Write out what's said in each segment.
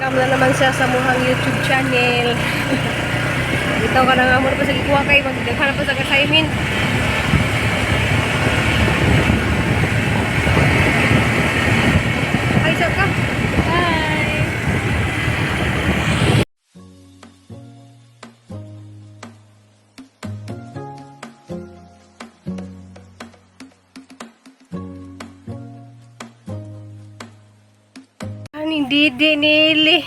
Welcome na naman siya sa muhang YouTube channel. Bitaw ka na nga muna pa sa gikuha kay magdaghan pa sa assignment. Ay, sa ka. Hi! Aning didi ni Ili.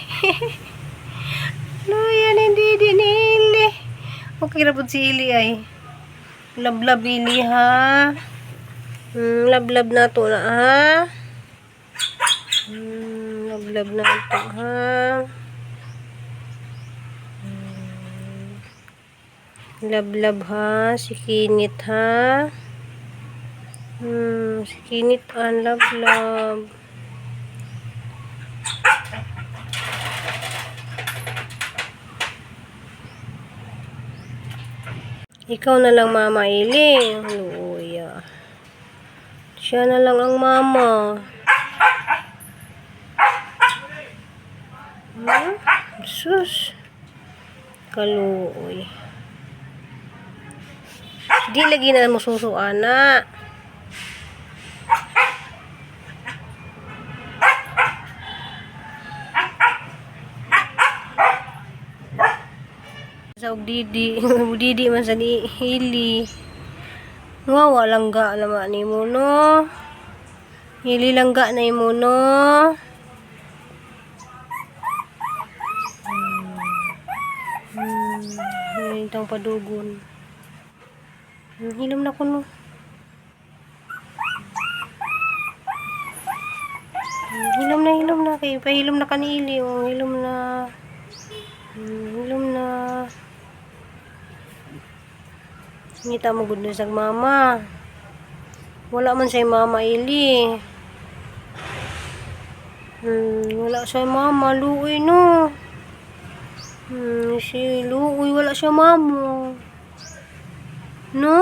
Luya ning didi ni Ili. Okay ra pud si Ili ay. Lablab Ili ha. Lablab na to na ha. Lablab na to ha. Lablab ha, si Kinit ha. Si Kinit an lablab. Ikaw na lang, Mama Ili. Luya. Siya na lang ang mama. Sus. Kaluoy. Di lagi na mo suso, ana. Sa og didi, og didi man sa ni hili. Nga walang ga naman nimo no. Hili lang ga na imo no. Itong padugon. Hilom na kuno. Hilom na, hilom na. Kay pahilom na kanili. Oh, hilom na. Hilom na. Ngita mo gud sa mama. Wala man say mama Ili. Wala siya mama, luoy no. Si Luoy wala siya mama. No?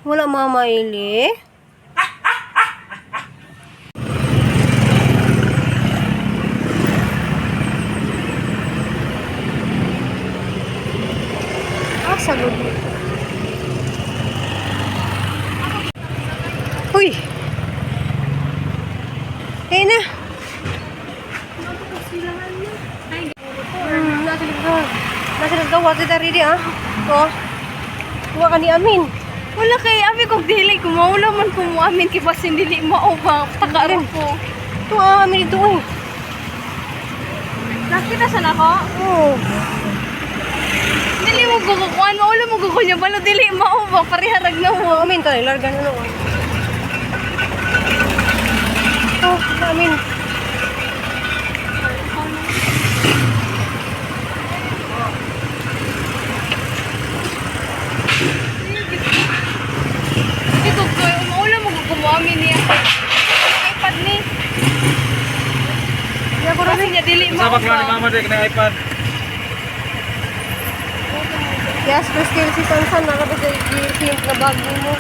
Wala mama Ili? Ah, sa loob. Uy! Ayun na. Nasa likod. Nasa likod. Wala tayo ready, ah. Oh. Kuha ka ni Amin. Wala kay abi kog dili ko maula man ko mo amin kay basin dili mao ba taka ra ko. Ito, ah, Amin ito, eh. Nakita sa nako? Oh. Dili mo gukukuan, maula mo gukuan niya balo dili mao ba pareharag na mo. Oh, Amin, tayo. Larga na, no. Oh, Amin. Di ko ko maula mo gukuan mo amin niya. iPad ni. Hindi ako Basin niya dili mao Sabak na ni ba. mama dek na iPad. Yes, Christine, si Sansan, nakabas sa i-sink na bag mo.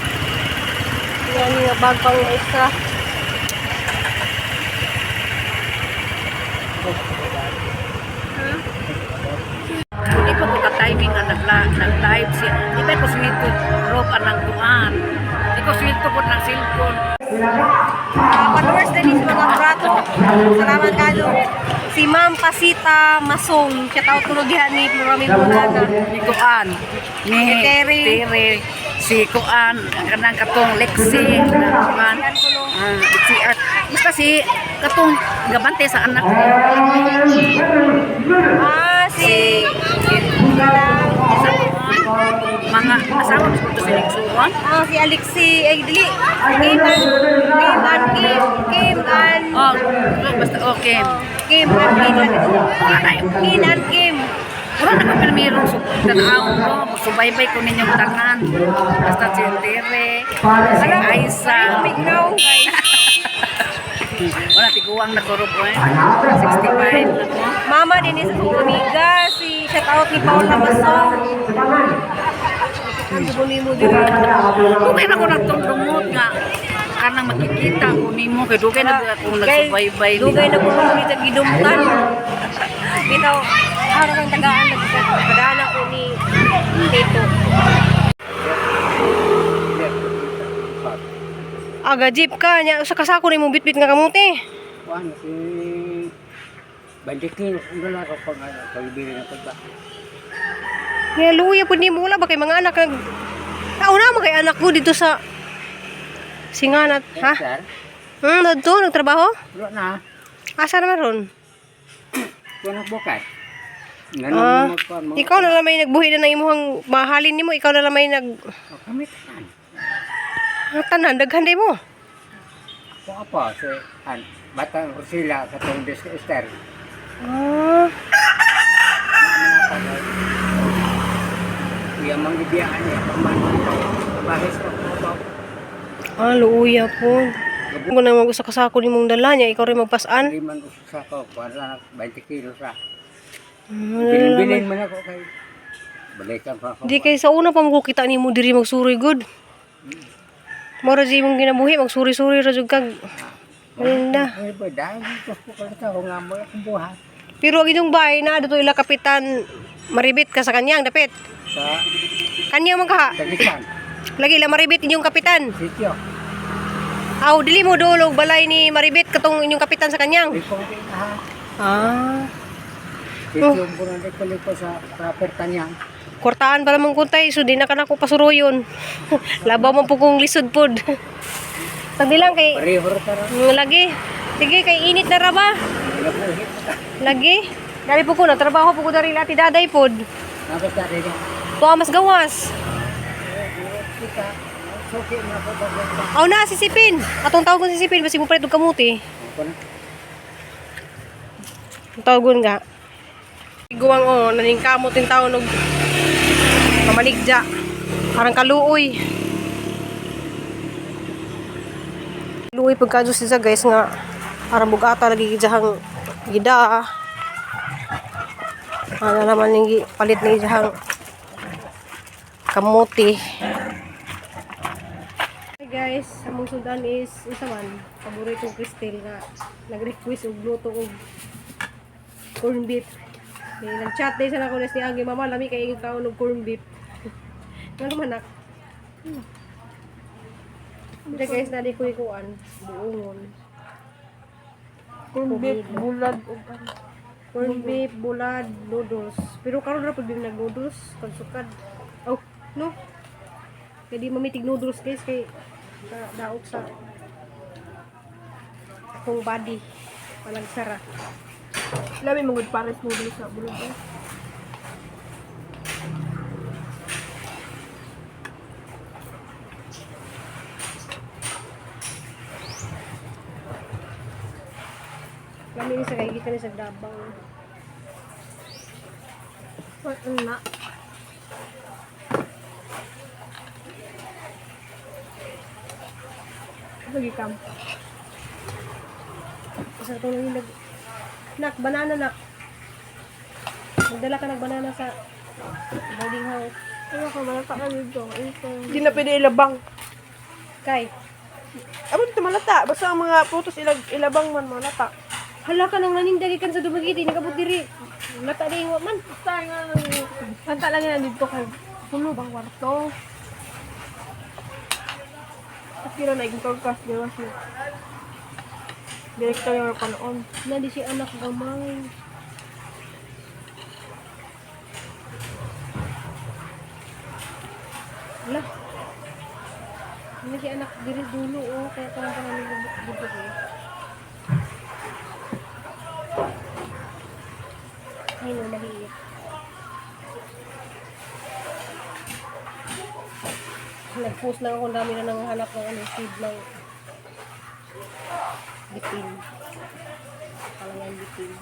Yan nga bag pang extra. Hindi pa ko ka-timing nga nag-live siya. Di ba ko sweldo rob anang kuan. Di ko sweldo ko ng cellphone. Followers din sa mga brato. Salamat kayo. Si Ma'am Pasita Masong, shout out tulog diha ni Marami Bulana. Ni kuan. Ni Si Terry. Terry. Si kuan ang kanang katong Lexi na kuan. Ah, si at basta si katong gabante sa anak ko. Ah, si Sa kuan, mga asawa ko to si Lexuan. Ah, si Alexi ay dili. Kim and Kim and Kim, Kim and Oh, basta okay. Kim and Kim. Wala na Kim and Kim. Wala na kami meron sa tanaw ko. Subaybay ko ninyong tanan. Basta si Tere, si Aisa. Mignaw, guys. Wala, tiguang na kurob ko eh. 65 na ko. Mama din sa Amiga, si shout out ni Paula Masong. Ang guni mo din. Okay na ko nagtungtungod nga. kanang makikita ko nimo kay dugay na ba akong nagsubaybay nimo. Dugay na po kami sa gidumtan. Bitaw, araw kang tagaan, nagpadala ko ni Tito. Aga jeep ka nya sa kasako nimo bitbit nga kamote. Kuan si 20 kilos ang dala ko pag ano, pagbili ng pagba. Nga luya pud nimo wala ba kay mga anak nag Nauna man kay anak ko dito sa Singanat, ha? Sir, Dadto nagtrabaho? wala na. Asa naman ron? Kuan ang bukas. Ngano Ah, mo magkuan mo? ikaw na lang may nagbuhi na ng imuhang mahalin nimo, ikaw na lang may nag Oh, kami tanan. tanan daghan day mo. Ako apa si an batang Rosila katong Des Esther. Ah, Iya mang gibiyaan niya paman. Bahis ko ko. ah luya po. Kung na mag usa ka sako nimong dala niya, ikaw rin magpasan. Di man usa ko kuan lang 20 kilos ra. Hmm, Bilin-bilin man ako kay balikan pa ako. Di kay sa una pa mo kita nimo diri magsuri good. Mora di imong ginabuhi magsuri-suri ra jud kag. Malinda. Ay ba dahil ko ko ka nga mo akong buhat. Pero ang inyong bahay na dito ila kapitan Maribit ka sa kanyang dapit. Sa Kanya man ka. Dagisan, Lagi ila Maribit inyong kapitan. sityo. Aw dili mo dolog balay ni Maribit katong inyong kapitan sa kanyang. Di ko ha. Ah. Sityo ko na ko sa proper kanyang. Kwartaan pa naman kuntay, so di na ka na ko pasuruyon. Labaw man po kong lisod pod. Sagdi lang kay Pareho ra tara. Lagi. Sige kay init na ra ba? Nabuhi. Lagi. Dali po ko na trabaho po ko dari lati daday pod. Tapos na rin. Tuwa mas gawas. Kita, suki na ko ba? Aw na sisipin. Atong tawgon sisipin basi mo palit og kamuti. Ako na. Ang Tawgon nga. Guwang oh, naningkamot yung taon og pamaligja. Parang kaluoy. Luoy pagka Diyos siya guys nga parang bugata lagi gijahang gida. Ano naman yung palit ni gijahang kamuti. Hi guys, among sudan is isa man paboritong Cristel nga nag-request og luto og corn beef. May nag-chat day sa nako ni Agi, mama lami kay ing kaon og corn beef. Ngano man nak? Hindi guys, nali ko ikuan, buongon. Corn beef, bulad ug ano. Corn beef, bulad, noodles. Pero karon ra pud nag noodles, pagsukad. Oh, no. Kay di mamitig noodles guys kay daot sa akong body. Walang sara. Lami mo gud pares noodles sa bulad. Eh. Lami ni sa kay gikan ni sa Davao. What na? Lagi kam. Isa to lang yung nag... Nak, banana nak. Magdala ka ng banana sa boarding house. Ano ka malata ka dito? Ito. Hindi na pwede ilabang. Kay, Amo dito malata. Basta ang mga prutas ilabang man malata. hala ka nang nanindagi kan sa Dumaguete, nakabot diri. Lata di wa man. Basta nga Santa lang yan dito kay puno bang kwarto. At kira na iging podcast, di ba siya? Direktor yung panoon. Na di si anak gamay. Hala. Hindi si anak diri dulo oh, kaya parang parang bubuk eh. Ay no, maliit. Nag-post lang ako, ang dami na nanghanap ng ano, seed ng bitin. Kalangan bitin.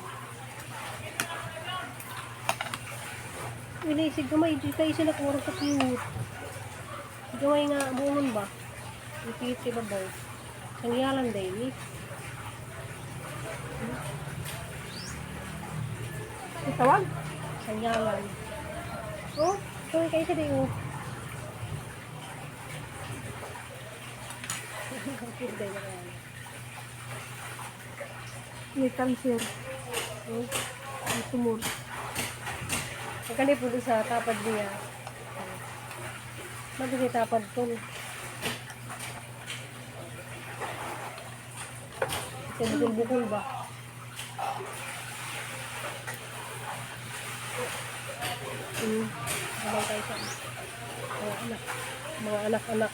Uy, naisig gamay. Di kayo sila kung sa cute. Gamay nga, buongon ba? Ang cute si babaw. Sangyalan day, eh. Itawag? Sangyalan. Oh, gamay kayo siya day, oh. Hindi na kaya. May cancer. May tumor. Ang kani po doon sa tapad niya. Mabigay tapad ko. Sa bukol-bukol ba? Habang tayo sa mga anak. Mga anak-anak.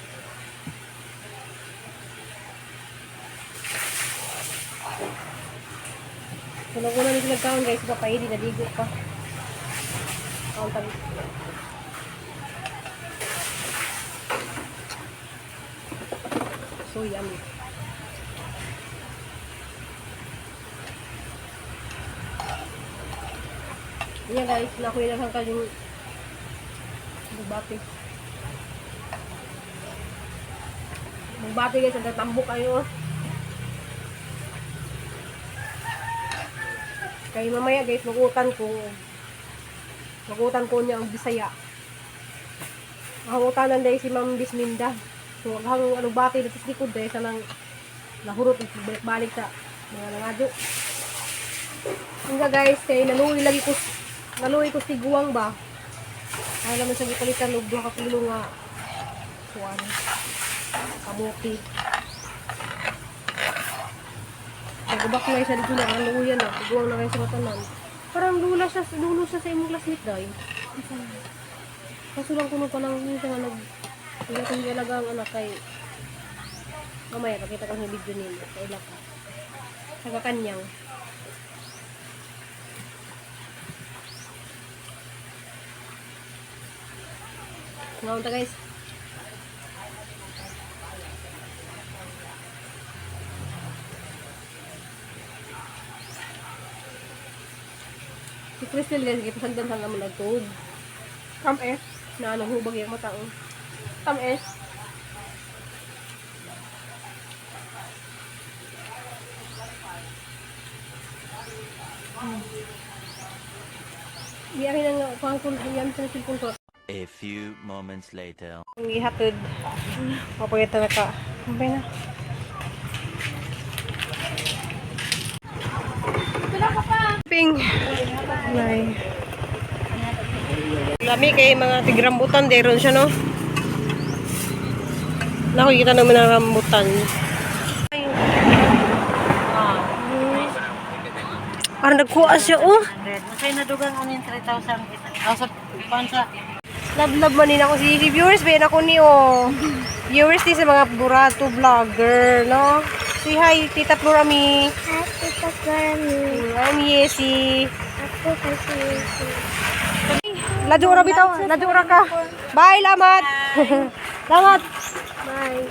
So, naguna nito nagkaon guys, papaili, naligo pa. Kaon tabi. So yummy. Yan guys, nakuha na kang yung bugbati. Bugbati guys, ang tambok kayo. Oh. Kay mamaya guys, magutan ko. Magutan ko niya ang Bisaya. Ang utanan dahil si Ma'am Bisminda. So, ang ano bati dito sa likod dahil sa nang nahurot balik-balik sa mga nangadyo. Nga guys, kay naluoy lagi ko naluoy ko si Guwang ba. Ay naman sa gipalitan og duha ka kilo nga kuan kamote. Nagubak na siya dito na ang luya na, guwang na kayo sa matanan. Parang lula siya, lulo siya sa imong classmate dai. Kaso lang kuno pa lang minsan nga nag hindi ko gialaga ang anak kay mamaya pakita ko sa video nila kaila ka. Taga kanyang. Ngaon ta guys. Si Crystal guys, gipasagdan sa naman nagtuog. Tamis. Na anong hubag yung mata oh. Tamis. Iyakin ang pangkul, iyan sa cellphone ko. A few moments later. Ang ihatid. Mapagita na ka. Kumpay na. Ping. Nay. Lami kay mga tigrambutan deron siya no. Nakikita naman ang rambutan. Parang nagkuha siya oh. Masay na dugang anin 3,000 pansa. Love love man din ako si viewers ba ako ni oh. Viewers ni sa mga Burato vlogger, no? Say hi, Tita Florami. Hi, Tita Florami. I'm Yesi. Ako kasi Ladyo ra bitaw, ladyo ra ka. Bye, lamat. Lamat. Bye.